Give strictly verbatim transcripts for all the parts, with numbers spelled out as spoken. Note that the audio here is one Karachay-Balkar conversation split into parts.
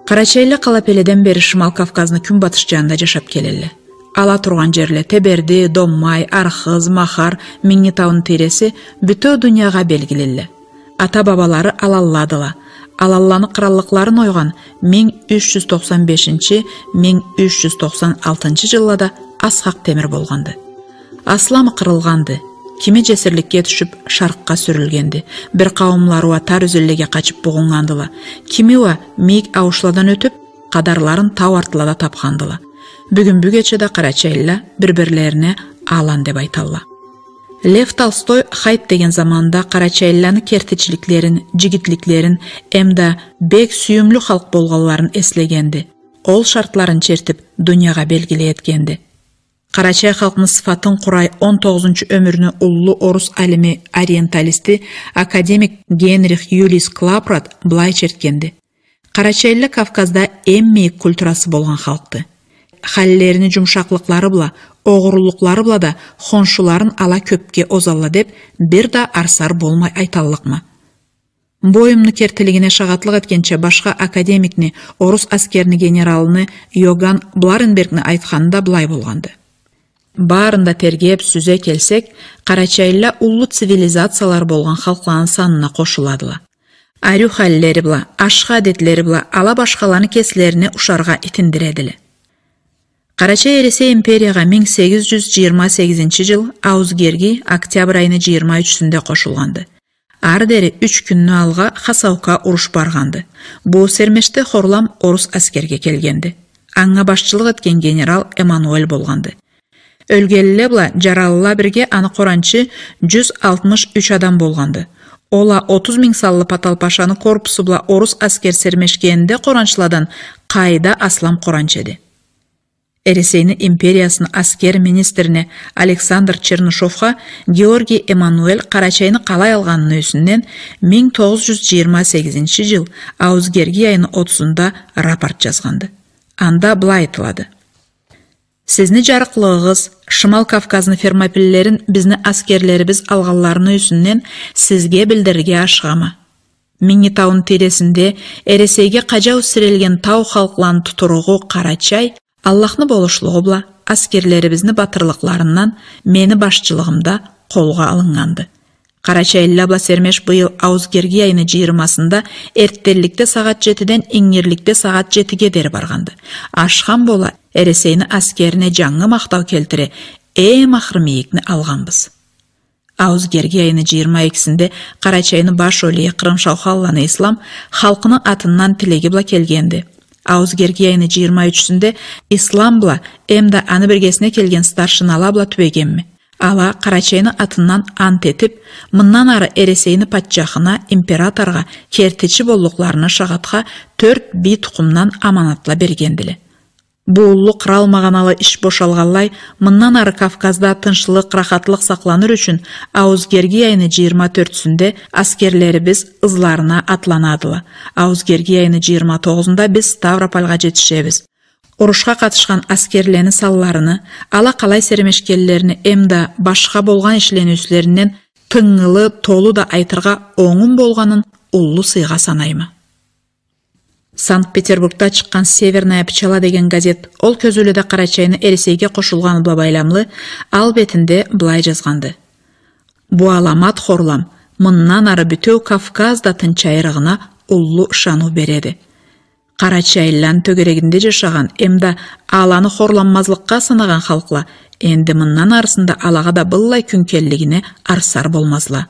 Къарачайлыла къалапеледен бери Шимал Кавказны кюнбатыш джанында джашап келелле. Ала тургъан джерле Теберди, Доммай, Архыз, Махар, Минги тауну тийреси бютеу дуниягъа белгилиле. Ата-бабалары аланладыла. Аланланы къыраллыкъларын ойгъан минг юч джюз токъсан бешинчи, минг юч джюз токъсан алтынчы джыллада Асхакъ Темир болгъанды. Асламы къырылгъанды, кими джесирликге тюшюп, шаркъгъа сюрюлгенди, бир къауумлары уа тар ёзенлеге къачып бугъуннгандыла, кими уа мийик ауушладан ётюп, къадарларын тау артлада тапхандыла. Бюгюн-бюгече да къарачайлыла бир-бирлерине алан деп айталла. Лев Толстой хайт деген заманда къарачайлыланы кертичиликлерин, джигитликлерин эмда бек сюйюмлю халкъ болгъанларын эслегенди. Ол шартларын чертип, дуниягъа белгили этгенди. Къарачай халкъны сыфатын къурай он тогъузунчу ёмюрню уллу орус алими, ориенталисти, академик Генрих Юлиус Клапрат былай чертгенди: Къарачайлыла Кавказда эм мийик культурасы болгъан халкъды. Халлерини джумушакълыкълары бла, огъурлулукълары бла да хоншуларын ала кёпге озалла деп, бир да арсар болмай айталлыкъма. Бу оюмну кертилигине шагъатлыкъ этгенча башха академикни, орус аскерни генералыны Иоганн Бларенбергни айтханы да былай болгъанды: Барын да тергеп, сюзе келсек, къарачайлыла уллу цивилизациялары болгъан халкъланы санына къошуладыла. Ариу халлери бла, ашхы адетлери бла ала башхаланы кеслерине ушаргъа итиндиредиле. Къарачай Эресей империягъа минг сегиз джюз джыйырма сегизинчи джыл ауузгерги октябрь айыны джыйырма ючюсюнде къошулгъанды. Ары дери юч кюнню алгъа Хасаука уруш баргъанды. Бу сермешде хорлам орус аскерге келгенди. Анга башчылыкъ этген генерал Эммануэль болгъанды. Ёлгенле бла джаралыла бирге аны къоранчы джюз алтмыш юч адам болгъанды. Ол а отуз минг санлы Патал Пашаны корпусу бла орус аскер сермешгенинде къоранчладан къайда аслам къоранч эди. Эресейни империясыны аскер министрине Александр Чернышовха Георгий Эммануэль Къарачайны къалай алгъаныны юсюнден минг тогъуз джюз джыйырма сегизинчи джыл ауузгерги айыны отузунда рапорт джазгъанды. Анда былай айтылады: Сизни джарыкълыгъыгъыз, Шимал Кавказны Фермопиллерин бизни аскерлерибиз алгъанларыны юсюнден сизге билдирирге ашыгъама. Минги тауну тийресинде Эресейге къаджау сирелген тау халкъланы тутуругъу Къарачай, Аллахны болушлугъу бла, аскерлерибизни батырлыкъларындан мени башчылыгъымда къолгъа алыннганды. Къарачайлыла бла сермеш быйыл ауузгерги айыны джыйырмасында эртденликде сагъат джетиден ингирликде сагъат джетиге дери баргъанды. Ашхам бола Эресейни аскерине джангы махтау келтире, эм ахыр мийикни алгъанбыз. Ауузгерги айыны джыйырма экисинде Къарачайны баш олийи Къырымшаухалланы Ислам халкъыны атындан тилеги бла келгенди. Ауузгерги айыны джыйырма ючюсюнде Ислам бла эмда аны биргесине келген старшинала бла тюбегенме. Ала Къарачайны атындан ант этип, мындан ары Эресейни патчахына, императоргъа кертичи боллукъларына шагъатха тёрт бий тукъумдан аманатла бергендиле. Бу уллу къырал магъаналы иш бошалгъанлай, мындан ары Кавказда тынчлыкъ, рахатлыкъ сакъланыр ючюн, ауузгерги айыны джыйырма тёртюсюнде аскерлерибиз ызларына атланадыла. Ауузгерги айыны джыйырма тогъузунда биз Ставропольгъа джетишебиз. Урушха къатышхан аскерлени санларыны, ала къалай сермешгенлерини эмда башха болгъан ишлени юслеринден тынгылы, толу да айтыргъа онгум болгъанын уллу сыйгъа санайма. Санкт-Петербургда чыкъгъан «Северная пчела» деген газет ол кёзюуледе Къарачайны Эресейге къошулгъаны бла байламлы ал бетинде былай джазгъанды: «Бу аламат хорлам мындан ары бютеу Кавказ да тынчайырыгъына уллу ышаныу береди. Къарачайлыланы тёгерегинде джашагъан эмда аланы хорланмазлыкъгъа санагъан халкъла энди мындан арысында алагъа да быллай кюн келлигине арсар болмазла».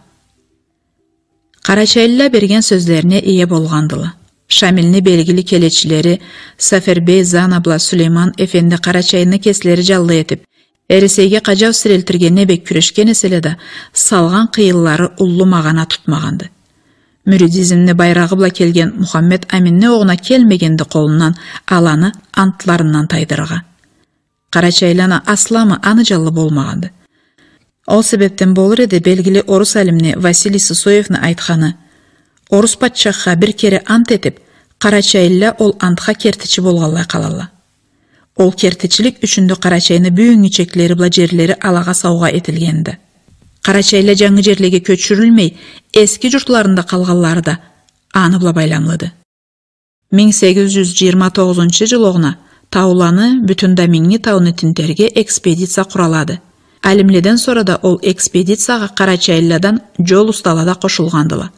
Къарачайлыла берген сёзлерине ие болгъандыла. Шамилни белгили келечилери Сафербей Зана бла Сулейман эфенди Къарачайны кеслери джанлы этип, Эресейге къаджау сирелтирге не бек кюрешген эселе да, салгъан къыйынлары уллу магъана тутмагъанды. Мюридизмни байрагъы бла келген Мухаммед Аминни огъуна келмегенди къолундан аланы антларындан тайдырыргъа. Къарачайлыла асламы аны джанлы болмагъанды. Ол себепден болур эди, белгили орус алимни Василий Сысоевни айтханы: «Орус патчахха бир кере ант этип, къарачайлыла ол антха кертичи болгъанлай къалалла. Ол кертичилик ючюндю Къарачайны бюгюннгю чеклери бла джерлери алагъа саугъа этилгенди. Къарачайлыла джангы джерлеге кёчюрюлмей, эски джуртларында къалгъанлары да аны бла байламлыды». Минг сегиз джюз джыйырма тогъузунчу джыл огъуна тауланы, бютюн да Минги тауну тинтерге экспедиция къуралады. Алимледен сора да ол экспедициягъа къарачайлыладан джол устала да къошулгъандыла.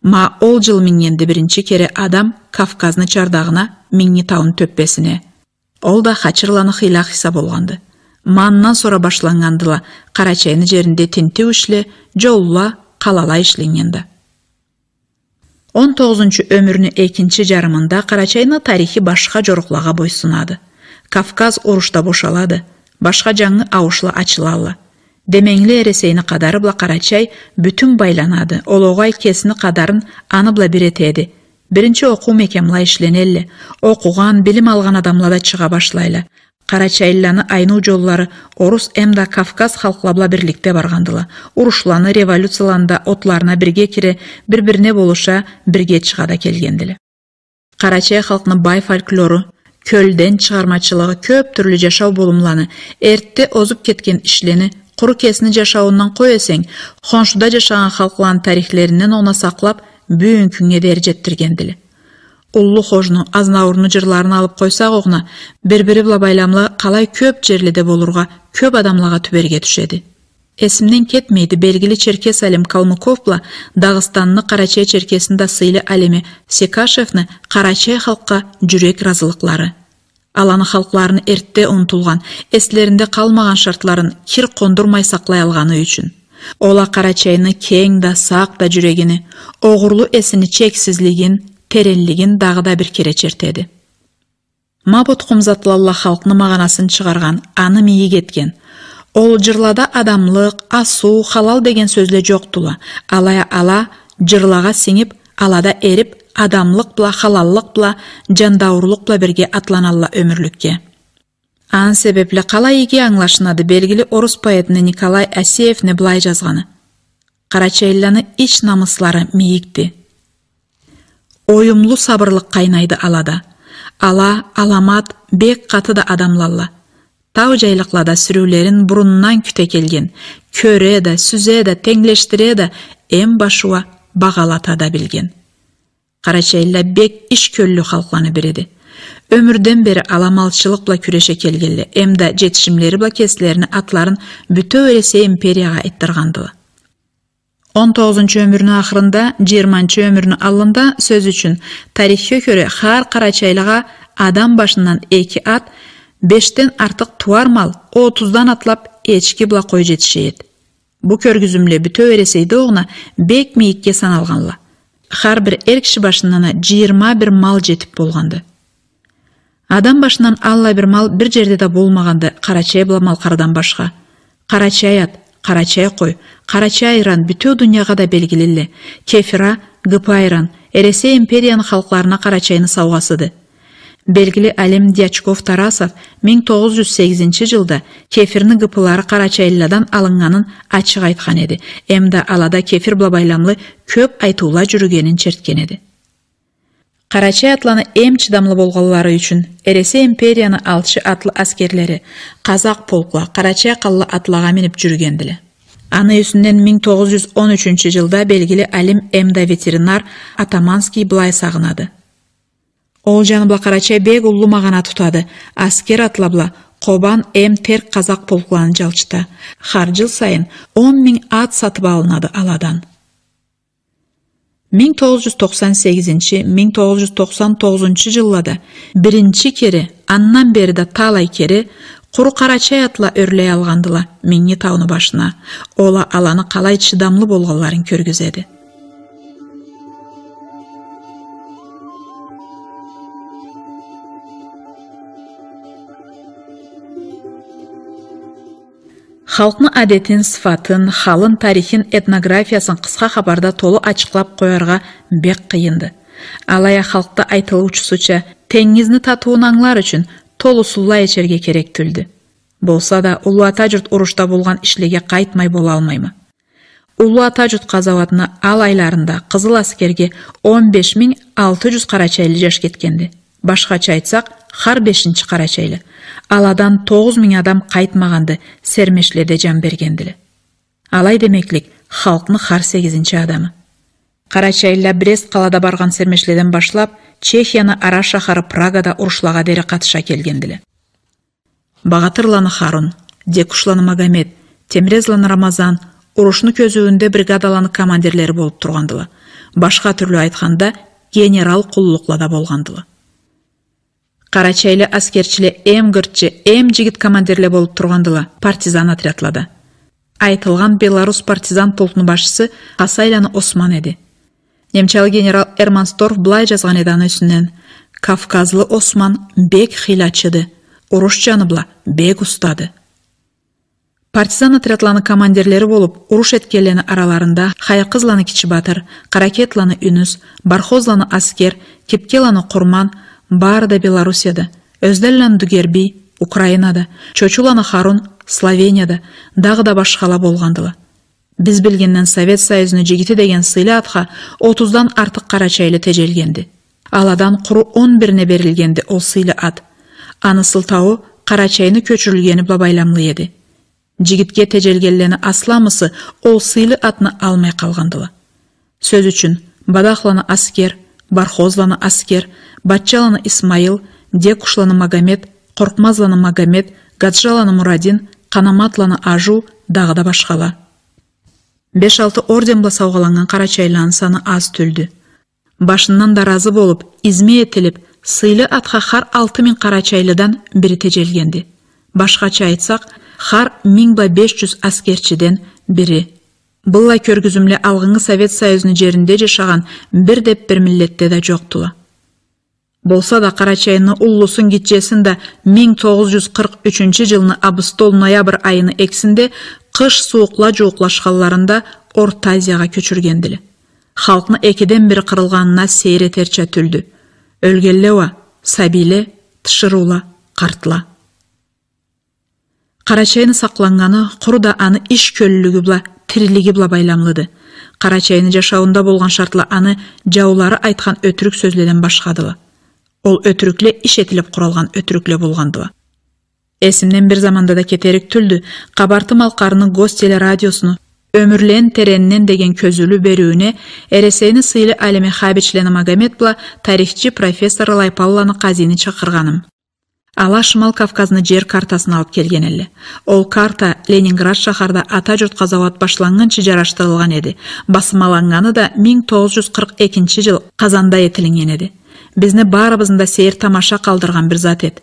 Ма ол джыл миннгенди биринчи кере адам Кавказны чардагъына, Минги тауну тёппесине. Ол да Хачирланы Хыйлакъ Иса болгъанды. Ма андан сора башланнгандыла Къарачайны джеринде тинтиу ишле, джолла, къалала ишленнгенди. Он тогъузунчу ёмюрню экинчи джарымында Къарачайны тарихи башха джорукълагъа бойсунады. Кавказ уруш да бошалады, башха джангы ауушла ачылалла. Деменгили Эресейни къадары бла Къарачай бютюн байланады, ол огъай кесини къадарын аны бла бир этеди. Биринчи окъуу мекямла ишленелле, окъугъан, билим алгъан адамла да чыгъа башлайла. Къарачайлыланы айныу джоллары орус эмда Кавказ халкъла бла бирликде баргъандыла. Урушланы, революцияланы да отларына бирге кире, бир-бирине болуша, бирге чыгъа да келгендиле. Къарачай халкъны бай фольклору, кёлден чыгъармачылыгъы, кёп тюрлю джашау болумланы, эртде озуб кетген ишлени, къуру кесини джашауундан къой эсенг, хоншуда джашагъан халкъланы тарихлеринден огъуна сакълаб, бюгюн кюннге дери джетдиргендиле. Уллу Хожну, Азнауурну джырларын алыб къойсакъ огъуна, бир-бири бла байламлы къалай кёб джерледе болургъа, кёб адамлагъа тюберге тюшеди. Эсимден кетмейди, белгили черкес алим Калмыков бла Дагъыстанны, Къарачай-Черкесни да сыйлы алими Секашевни къарачай халкъгъа джюрек разылыкълары. Аланы халкъларыны эртде унутулгъан, эслеринде къалмагъан шартларын кир къондурмай сакълаялгъаны ючюн. Ол а Къарачайны кенг да, сакъ да джюрегини, огъурлу эсини чексизлигин, теренлигин дагъыда бир кере чертеди. Ма бу тукъум затлалла халкъны магъанасын чыгъаргъан, аны мийик этген. Ол джырлада адамлыкъ, асыу, халал деген сёзле джокъдула. Алай а ала джырлагъа сингиб, алада эриб, адамлыкъ бла, халаллыкъ бла, джандаурлукъ бла бирге атланалла ёмюрлюкге. Аны себебли къалай иги ангылашынады белгили орус поэтни Николай Асеевни былай джазгъаны: «Къарачайлыланы ич намыслары мийикди. Оюмлу сабырлыкъ къайнайды алада. Ала, аламат, бек къаты да адамлалла. Тау джайлыкълада сюрюулерин бурундан кюте келген, кёре да, сюзе да, тенглешдире да, эм башы уа багъалата да билген». Къарачайлыла бек иш кёллю халкъланы бириди. Ёмюрден бери ала малчылыкъ бла кюреше келгелле, эмда джетишимлери бла кеслерини атларын бютеу Эресей империягъа айтдыргъандыла. Он тогъузунчу ёмюрню ахырында, джыйырманчы ёмюрню аллында, сёз ючюн, тарихге кёре, хар къарачайлыгъа адам башындан эки ат, бешден артыкъ тууар мал, отуздан атлаб эчки бла къой джетише эди. Бу кёргюзюмле бютеу Эресейде огъуна бек мийикге саналгъанла. Хар бир эр киши башындан а джыйырма бир мал джетиб болгъанды. Адам башындан аллай бир мал бир джерде да болмагъанды, Къарачай бла Малкъардан башха. Къарачай ат, къарачай къой, къарачай айран бютеу дуниягъа да белгилиле. Кефир а, гыпы айран, Эресей империяны халкъларына Къарачайны саугъасыды. Белгили алим Дьячков-Тарасов минг тогъуз джюз сегизинчи джылда кефирни гыпылары къарачайлыладан алыннганын ачыкъ айтхан эди, эмда алада кефир бла байламлы кёб айтыула джюрюгенин чертген эди. Къарачай атланы эм чыдамлы болгъанлары ючюн Эресей империяны алчы атлы аскерлери, къазакъ полкла, къарачай къанлы атлагъа миниб джюрюгендиле. Аны юсюнден минг тогъуз джюз он ючюнчю джылда белгили алим эмда ветеринар Атаманский былай сагъынады: «Ол джаны бла Къарачай бек уллу магъана тутады. Аскер атла бла Къобан эм Терк къазакъ полкланы джалчыта. Хар джыл сайын он минг ат сатыб алынады аладан». Минг тогъуз джюз токъсан сегизинчи, минг тогъуз джюз токъсан тогъузунчу джыллада биринчи кере, андан бери да талай кере къуру къарачай атла ёрлей алгъандыла Минги тауну башына. Ол а аланы къалай чыдамлы болгъанларын кёргюзеди. Халкъны адетин, сыфатын, халын, тарихин, этнографиясын къысха хапарда толу ачыкълаб къояргъа бек къыйынды. Алай а халкъда айтылыучусуча, тенгизни татыуун ангылар ючюн толусунлай ичерге керек тюлдю. Болса да, Уллу Ата джурт урушда болгъан ишлеге къайтмай болалмайма. Уллу Ата джурт къазауатны алайларында Къызыл Аскерге он беш минг алты джюз къарачайлы джаш кетгенди. Башхача айтсакъ, хар бешинчи къарачайлы. Аладан тогъуз минг адам къайтмагъанды, сермешледе джан бергендиле. Алай демеклик, халкъны хар сегизинчи адамы. Къарачайлыла Брест къалада баргъан сермешледен башлап, Чехияны ара шахары Прагада урушлагъа дери къатыша келгендиле. Багъатырланы Харун, Декушланы Магомет, Темрезланы Рамазан урушну кёзюуюнде бригадаланы командирлери болуп тургъандыла. Башха тюрлю айтханда, генерал къуллукълада болгъандыла. Къарачайлы аскерчиле эм гыртчы, эм джигит командирле болуп тургъандыла партизан отрядлада. Айтылгъан беларус партизан полкну башчысы Къасайланы Осман эди. Немчалы генерал Эрмансдорф былай джазгъан эди аны юсюнден: «Кавказлы Осман бек хыйлачыды, уруш джаны бла бек устады». Партизан отрядланы командирлери болуп уруш этгенлени араларында Хайкъызланы Кичи Батыр, Къаракетланы Юнюс, Бархозланы Аскер, Кипкеланы Къурман, бары да Белоруссияда, Ёзденланы Дугербий, Украинада, Чочуланы Харун, Словенияда, дагъыда башхала болгъандыла. Биз билгенден Совет Союзну джигити деген сыйлы атха отуздан артыкъ къарачайлы теджелгенди. Аладан къуру он бирине берилгенди ол сыйлы ат. Аны сылтауу Къарачайны кёчюрюлгени бла байламлы эди. Джигитге теджелгенлени асламысы ол сыйлы атны алмай къалгъандыла. Сёз ючюн, Бадахланы Аскер, Бархозланы Аскер, Батчаланы Исмайыл, Декушланы Магомет, Къоркъмазланы Магомет, Гаджаланы Мурадин, Къанаматланы Ажу, дагъыда башхала. Беш-алты орден бла саугъаланнган къарачайлыланы саны аз тюлдю. Башындан да разы болуп, изме этилип, сыйлы атха хар алты минг къарачайлыдан бири теджелгенди. Башхача айтсакъ, хар минг бла беш джюз аскерчиден бири. Быллай кёргюзюмле алгъыннгы Совет Союзну джеринде джашагъан бир да бир миллетде да джокъдула. Болса да, Къарачайны уллусун, гитчесин да минг тогъуз джюз къыркъ ючюнчю джылны абыстол, ноябрь айыны экисинде къыш сууукъла джууукълашханларында Орта Азиягъа кёчюргендиле. Халкъны экиден бири къырылгъанына сейир этерча тюлдю. Ёлгенле уа сабийле, тиширыула, къартла. Къарачайны сакъланнганы къуру да аны иш кёллюлюгю бла, тирилиги бла байламлыды. Къарачайны джашауунда болгъан шартла аны джаулары айтхан ётюрюк сёзледен башхадыла. Ол ётюрюкле иш этилип къуралгъан ётюрюкле болгъандыла. Эсимден бир заманда да кетерик тюлдю, Къабарты-Малкъарны гостелерадиосуну «Ёмюрлен теренинден» деген кёзюулю бериуюне Эресейни сыйлы алими Хабичланы Магомет бла тарихчи профессор Лайпалланы Къазини чакъыргъаным. Ала Шимал Кавказны джер картасын алып келген элле. Ол карта Ленинград шахарда Ата джурт къазауат башланнгынчы джарашдырылгъан эди. Басмаланнганы да минг тогъуз джюз къыркъ экинчи джыл Къазанда этилиннген эди. Бизни барыбызны да сейир-тамаша къалдыргъан бир зат эд.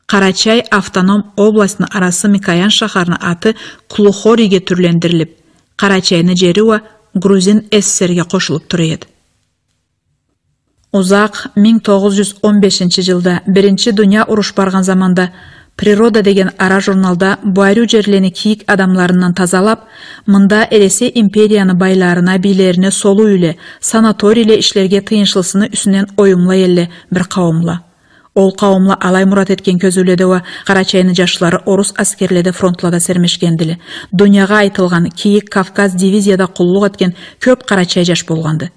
Къарачай автоном областны арасы Микоян шахарны аты Клухориге тюрлендирилип, Къарачайны джери уа Грузин ССР-ге къошулуп тура эд. Узакъ, минг тогъуз джюз он бешинчи джылда, Биринчи дуния уруш баргъан заманда, «Природа» деген ара журналда бу ариу джерлени кийик адамларындан тазалап, мында Эресей империяны байларына, бийлерине солуу юйле, санаторийле ишлерге тыйыншлысыны юсюнден оюмлай элле бир къауумла. Ол къауумла алай мурат этген кёзюуледе уа Къарачайны джашлары орус аскерледе, фронтлада сермешгендиле. Дуниягъа айтылгъан Кийик Кавказ дивизияда къуллукъ этген кёп къарачай джаш болгъанды.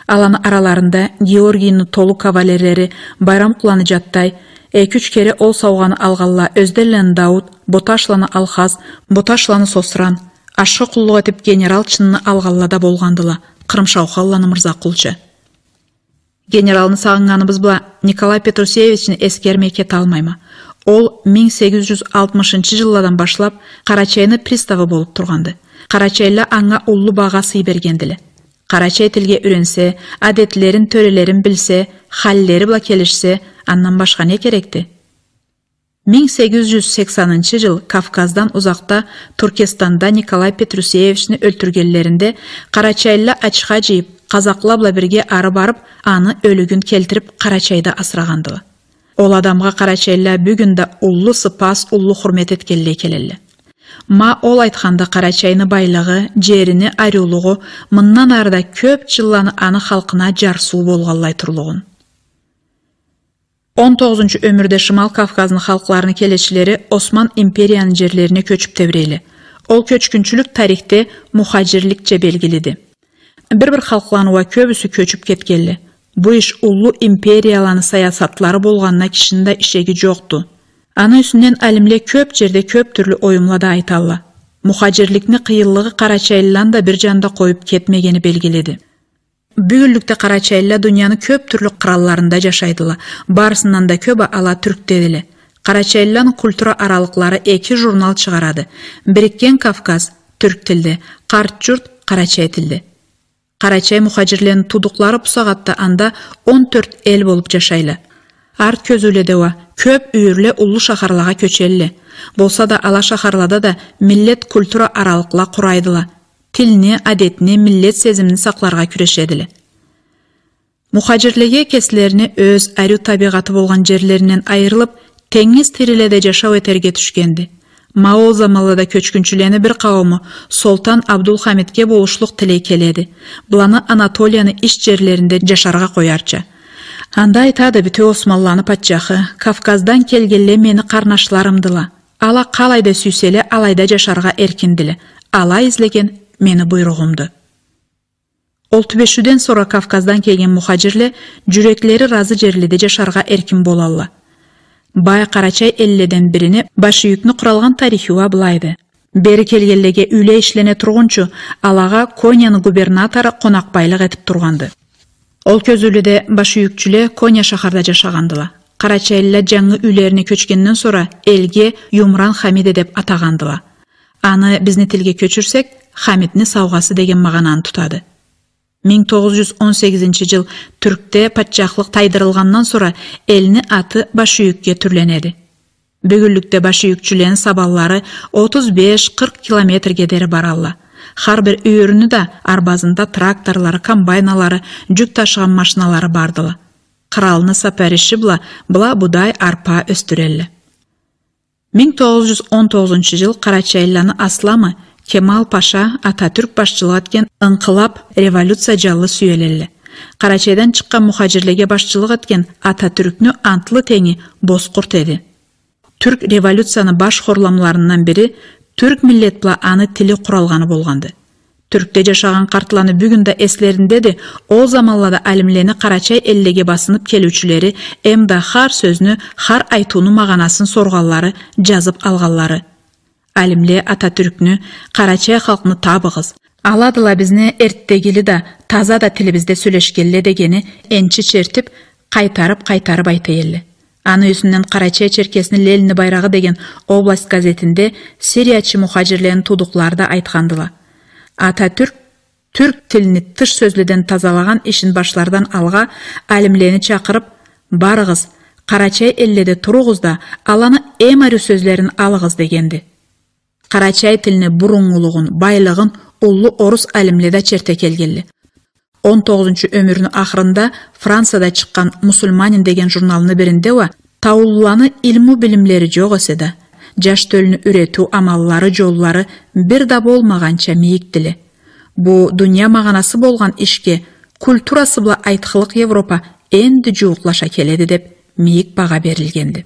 Аланы араларында Георгийни толу кавалерлери Байрамкъулланы Джаттай, эки-юч кере ол саугъаны алгъанла Ёзденланы Дауут, Боташланы Алхаз, Боташланы Сосран, ашхы къуллукъ этип генерал чынны алгъанла да болгъандыла, Кърымшаухалланы Мырзакъулча. Генералны сагъыннганыбыз бла Николай Петрусевични эсгермей кеталмайма. Ол минг сегиз джюз алтмышынчы джылладан башлап Къарачайны приставы болуп тургъанды. Къарачайлыла анга уллу багъа, сый бергендиле. Къарачай тилге юренсе, адетлерин, тёрелерин билсе, халлери бла келишсе, андан башха не керекди? Минг сегиз джюз сексенинчи джыл Кавказдан узакъда Туркестанда Николай Петрусевични ёлтюргенлеринде къарачайлыла ачха джыйып, къазакъла бла бирге ары барып, аны ёлюгюн келтирип, Къарачайда асырагъандыла. Ол адамгъа къарачайлыла бюгюн да уллу сыпас, уллу хурмет этгенлей келелле. Ма ол айтханда Къарачайны байлыгъы, джерини ариулугъу, мындан ары да кёп джылланы аны халкъына джарсыу болгъанлай турлугъун. Он тогъузунчу ёмюрде Шимал Кавказны халкъларыны келечилери Осман империяны джерлерине кёчюп тебирейле. Ол кёчгюнчюлюк тарихде мухаджирликча белгилиди. Бир-бир халкъланы уа кёбюсю кёчюп кетгенле. Бу иш уллу империяланы саясатлары болгъанына кишини да ишеги джокъду. Аны юсюнден алимле кёп джерде кёп тюрлю оюмла да айталла. Мухаджирликни къыйынлыгъы къарачайлыланы да бир джанда къоюп кетмегени белгилиди. Бюгюнлюкде къарачайлыла дунияны кёб тюрлю къыралларында джашайдыла. Барысындан да кёб а ала Тюркдедиле. Къарачайлыланы культура аралыкълары эки журнал чыгъарады. «Бирикген Кавказ» тюрк тилде, «Къарт джурт» къарачай тилде. Къарачай мухаджирлени туудукълары бусагъатда анда он тёрт эл болуб джашайла. Арт кёзюуледе уа кёб юйюрле уллу шахарлагъа кёчелле. Болса да ала шахарлада да миллет культура аралыкъла къурайдыла. Тилни, адетни, миллет сезимни сакъларгъа кюрешедиле. Мухаджирлеге кеслерини ёз ариу табийгъаты болгъан джерлеринден айырылыб, тенгиз тийреледе джашау этерге тюшгенди. Ма ол заманлада кёчгюнчюлени бир къаууму Солтан Абдулхамидге болушлукъ тилей келеди. Быланы Анатолияны ич джерлеринде джашаргъа къоярча. Анда айтады, бютеу Османланы патчахы: «Кавказдан келгенле мени къарнашларымдыла. Ала къалайда сюйселе, алайда джашаргъа эркиндиле. Ала излеген мени буйругъумду». Ол тюбешиуден сора Кавказдан келген мухаджирле джюреклери разы джерледе джашаргъа эркин болалла. Бай къарачай элледен бирини Башюйюкню къуралгъан тарихи уа былайды. Бери келгенлеге юйле ишлене тургъунчу, алагъа Коньяны губернатору къонакъбайлыкъ этиб тургъанды. Ол кёзюуледе башюйюкчюле Конья шахарда джашагъандыла. Къарачайлыла джангы юйлерине кёчгенден сора элге Юмран Хамиде деб атагъандыла. Аны бизни тилге кёчюрсек, Хамидни саугъасы деген магъананы тутады. Минг тогъуз джюз он сегизинчи джыл Тюркде патчахлыкъ тайдырылгъандан сора элни аты Башюйюкге тюрленеди. Бюгюнлюкде башюйюкчюлени сабанлары отуз беш, къыркъ километрге дери баралла. Хар бир юйюрню да арбазында тракторлары, комбайналары, джюк ташыгъан машиналары бардыла. Къыралны сапариши бла была будай, арпа ёсдюрелле. Минг тогъуз джюз он тогъузунчу джыл къарачайлыланы асламы Кемал Паша Ататюрк башчылыкъ этген ынкъылаб, революция джанлы сюелелле. Къарачайдан чыкъгъан мухаджирлеге башчылыкъ этген Ататюркню антлы тенги Бозкъурт эди. Тюрк революцияны баш хорламларындан бири тюрк миллет бла аны тили къуралгъаны болгъанды. Тюркде джашагъан къартланы бюгюн да эслериндеди ол заманлада алимлени къарачай эллеге басыныб келиучюлери эмда хар сёзню, хар айтыуну магъанасын соргъанлары, джазыб алгъанлары. Алимле Ататюркню: «Къарачай халкъны табыгъыз. Аладыла бизни эртдегили да, таза да тилибизде сёлешгенле», — дегени энчи чертиб, къайтарыб-къайтарыб айта элле. Аны юсюнден Къарачай-Черкесни Ленинни байрагъы деген область газетинде сириячы мухаджирлени туудукълары да айтхандыла. Ататюрк тюрк тилни тыш сёзледен тазалагъан ишин башлардан алгъа алимлени чакъырыб: «Барыгъыз, къарачай элледе туругъуз да, аланы эм ариу сёзлерин алыгъыз», — дегенди. Къарачай тилни буруннгулугъун, байлыгъын уллу орус алимле да черте келгелле. Он тогъузунчу ёмюрню ахырында Францияда чыкъгъан «Мусульманин» деген журналны биринде уа: «Таулуланы илму билимлери жокъ эсе да, жаш тёлюню юретиу амаллары, жоллары бир да болмагъанча мийикдиле. Бу дуния магъанасы болгъан ишге культурасы бла айтхылыкъ Европа энди жууукълаша келеди», — деп, мийик багъа берилгенди.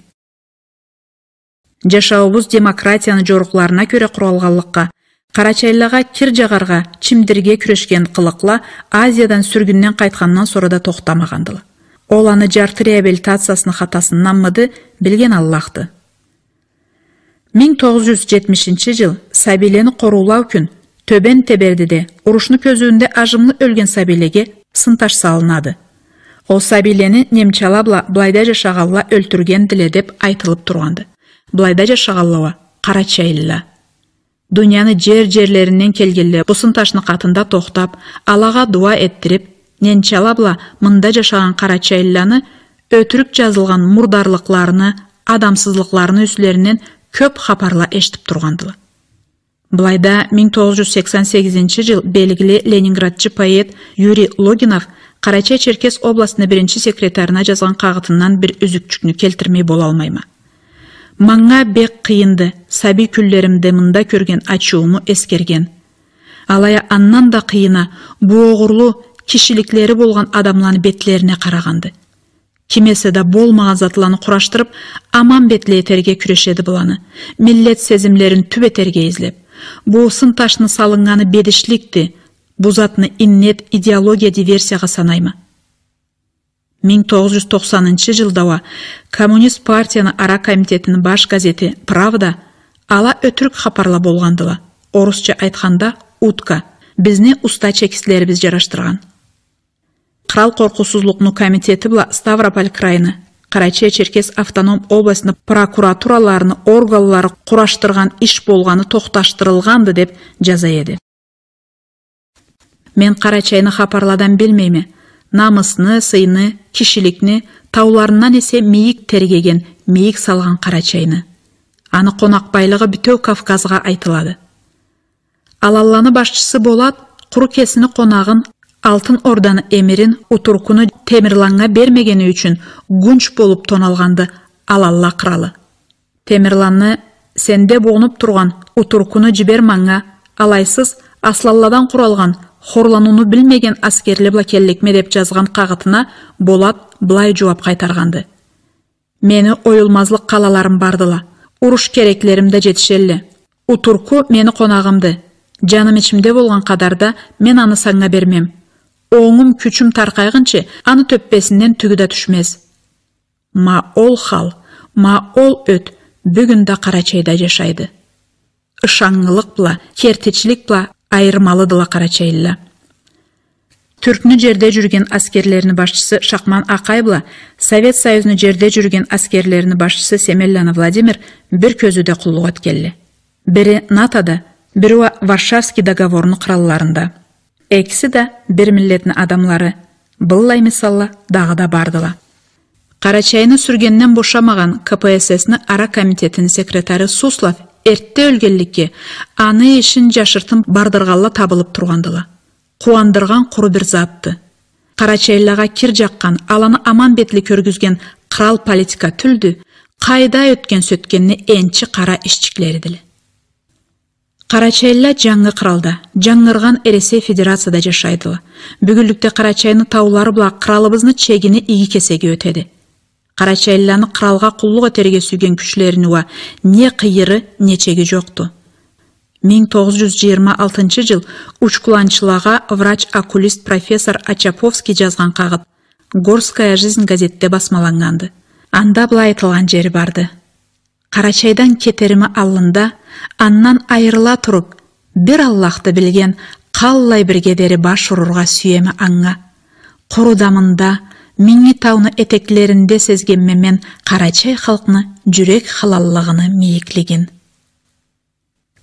Жашауубуз демократияны жорукъларына кёре къуралгъанлыкъгъа, къарачайлылагъа кир жагъаргъа, чимдирирге кюрешген къылыкъла Азиядан сюргюнден къайтхандан сора да тохтамагъандыла. Ол аны жарты реабилитациясыны хатасынданмыды, билген Аллахды. Минг тогъуз жюз жетмишинчи жыл сабийлени къоруулау кюн Тёбен Тебердиде урушну кёзюуюнде ажымлы ёлген сабийлеге сын таш салынады. Ол сабийлени немчала бла былайда жашагъанла ёлтюргендиле деп айтылып тургъанды. Былайда жашагъанла уа къарачайлыла. Дунияны жер-жерлеринден келгенле бу сын ташны къатында тохтап, алагъа дуа этдирип, немчала бла мында жашагъан къарачайлыланы ётюрюк жазылгъан мурдарлыкъларыны, адамсызлыкъларыны юслеринден кёп хапарла эшитип тургъандыла. Былайда минг тогъуз жюз сексен сегизинчи жыл белгили ленинградчы поэт Юрий Логинов Къарачай-Черкес областыны биринчи секретарына жазгъан къагъытындан бир юзюкчюкню келтирмей болалмайма. Манга бек къыйынды сабий кюнлеримде мында кёрген ачыууму эсгерген. Алай а андан да къыйыны, бу огъурлу, кишиликлери болгъан адамланы бетлерине къарагъанды. Ким эсе да болмагъан затланы къурашдырып, аман бетли этерге кюрешеди быланы, миллет сезимлерин тюп этерге излеп. Бу сын ташны салыннганы бедишликди, бу затны иннет идеология диверсиягъа санайма. Минг тогъуз жюз токъсанынчы жылда уа Коммунист партияны ара комитетини баш газети «Правда» ала ётюрюк хапарла болгъандыла, орусча айтханда, утка, бизни уста чекистлерибиз жарашдыргъан. Кърал къоркъуусузлукъну комитети бла Ставрополь крайыны, Къарачай-Черкес автоном областны прокуратураларыны органлары къурашдыргъан иш болгъаны тохташдырылгъанды, деб джаза эди. Мен Къарачайны хапарладан билмейме. Намысны, сыйны, кишиликни тауларындан эсе мийик тергеген, мийик салгъан Къарачайны. Аны къонакъбайлыгъы бютеу Кавказгъа айтылады. Аланланы башчысы Болат къуру кесини къонагъын, Алтын Орданы эмирин Утуркуну Темирланнга бермегени ючюн гунч болуб тоналгъанды аланла къралы. Темирланны: «Сенде бугъунуб тургъан Утуркуну джибер манга, алайсыз асланладан къуралгъан, хорланууну билмеген аскерли бла келликме», — деб джазгъан къагъытына Болат былай джууаб къайтаргъанды: «Мени оюлмазлыкъ къалаларым бардыла. Уруш кереклерим да джетишелле. Утурку мени къонагъымды. Джаным ичимде болгъан къадарда мен аны санга бермем. Онгум, кючюм таркъайгъынчы аны тёппесинден тюгю да тюшмез». Ма ол хал, ма ол ёт бюгюн да Къарачайда джашайды. Ышаннгылыкъ бла, кертичилик бла айырмалыдыла къарачайлыла. Тюркню джерде джюрюген аскерлерини башчысы Шакъман Акъай бла Совет Союзну джерде джюрюген аскерлерини башчысы Семенланы Владимир бир кёзюуде къуллукъ этгенле. Бири НАТОда, бири уа Варшавский договорну къралларында. Экиси да бир миллетни адамлары, быллай мисалла дагъыда бардыла. Къарачайны сюргенден бошамагъан К П С С-ни ара комитетини секретары Суслов эртте ёлгенликге, аны ишин джашыртын бардыргъанла табылыб тургъандыла. Къууандыргъан къуру бир затды. Къарачайлылагъа кир джакъгъан, аланы аман бетли кёргюзген кърал политика тюлдю, къайда ётген-сётгенни энчи къара ишчиклеридиле. Къарачайлыла джангы къралда, джангыргъан Эресей Федерацияда джашайдыла. Бюгюнлюкде Къарачайны таулары бла къралыбызны чегини иги кесеги ётеди. Къарачайлыланы къралгъа къуллукъ этерге сюйген кючлерини уа не къыйыры, не чеги джокъду. Минг тогъуз джюз джыйырма алтынчы джыл учкуланчылагъа врач-окулист профессор Ачаповский джазгъан къагъыт «Горская жизнь» газетде басмаланнганды. Анда былай айтылгъан джери барды: «Къарачайдан кетерими аллында, андан айырыла туруб, бир Аллахды билген, къаллай бирге дери баш урургъа сюеме анга. Къуру да мында, Минги тауну этеклеринде сезгенме мен къарачай халкъны джюрек халаллыгъыны мийиклигин».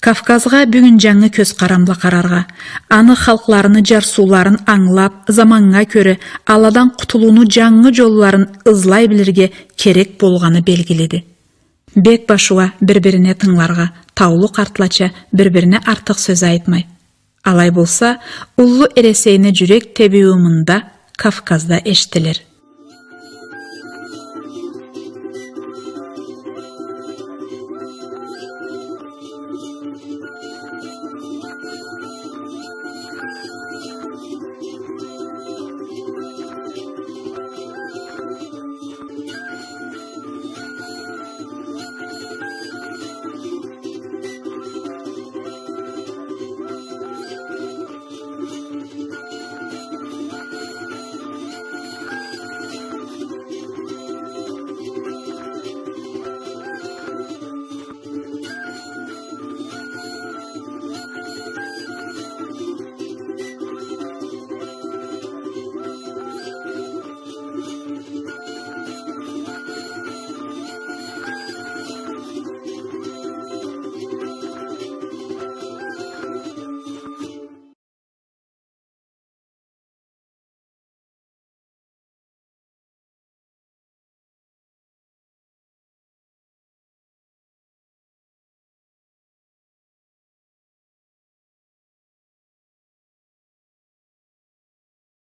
Кавказгъа бюгюн джангы кёз къарам бла къараргъа, аны халкъларыны джарсыуларын ангылаб, заманнга кёре аладан къутулууну джангы джолларын ызлай билирге керек болгъаны белгилиди. Бек башы уа бир-бирине тынгыларгъа, таулу къартлача бир-бирине артыкъ сёз айтмай. Алай болса, уллу Эресейни джюрек тебиуи мында, Кавказда эшитилир.